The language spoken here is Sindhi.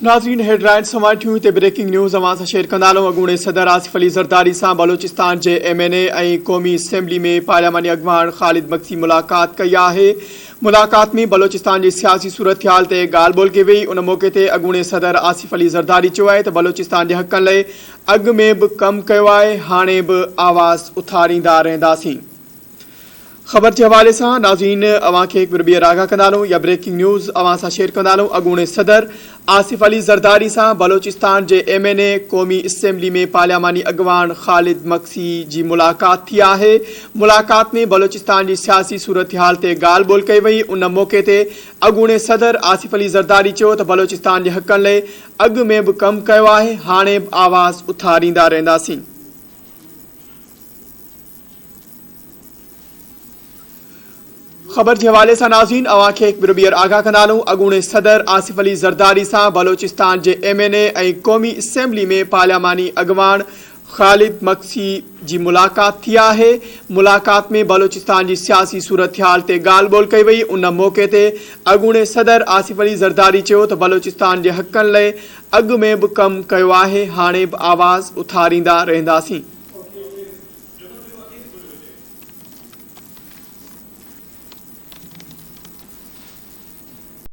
ناظرين هيڊ لائنز سنوار ٿيون هتي بريڪنگ نيوز اوهان سان شيئر ڪندا هلون اڳوڻي صدر آصف علي زرداري سان بلوچستان جي ايم اين اي ۽ قومي اسيمبلي ۾ پارلياماني اڳواڻ خالد مگسي ملاقات ڪئي آهي ملاقات ۾ بلوچستان جي سياسي صورتحال تي ڳالهه ٻولهه ڪئي وئي ان موقعي تي اڳوڻي صدر آصف علي زرداري چيو آهي ته بلوچستان جي حقن لئي اڳ ۾ به ڪم ڪيو آهي هاڻي به آواز اٿاريندا رهنداسين. خبر جي حوالي سان ناظرين اوهان کي هڪ ڀيرو ٻيهر آگاهه ڪندا هلون يا بريڪنگ نيوز اوهان سان شيئر ڪندا هلون اڳوڻي صدر آصف علي زرداري سان بلوچستان جي ايم اين اي قومي اسيمبلي ۾ پارلياماني اڳواڻ خالد مگسي جي ملاقات ٿي آهي ملاقات ۾ بلوچستان جي سياسي صورتحال تي ڳالهه ٻولهه ڪئي وئي ان موقعي تي اڳوڻي صدر آصف علي زرداري چيو ته بلوچستان جي حقن لئي اڳ ۾ به ڪم ڪيو آهي هاڻي به آواز اٿاريندا رهنداسين. خبر جي حوالي سان ناظرين اوهان کي هڪ ڀيرو ٻيهر آگاهه ڪندا هلون اڳوڻي صدر آصف علي زرداري سان بلوچستان جي ايم اين اي ۽ قومي اسيمبلي ۾ پارلياماني اڳواڻ خالد مگسي جي ملاقات ٿي آهي ملاقات ۾ بلوچستان جي سياسي صورتحال تي ڳالهه ٻولهه ڪئي وئي ان موقعي تي اڳوڻي صدر آصف علي زرداري چيو ته بلوچستان جي حقن لئي اڳ ۾ به ڪم ڪيو آهي هاڻي به آواز اٿاريندا رهنداسين.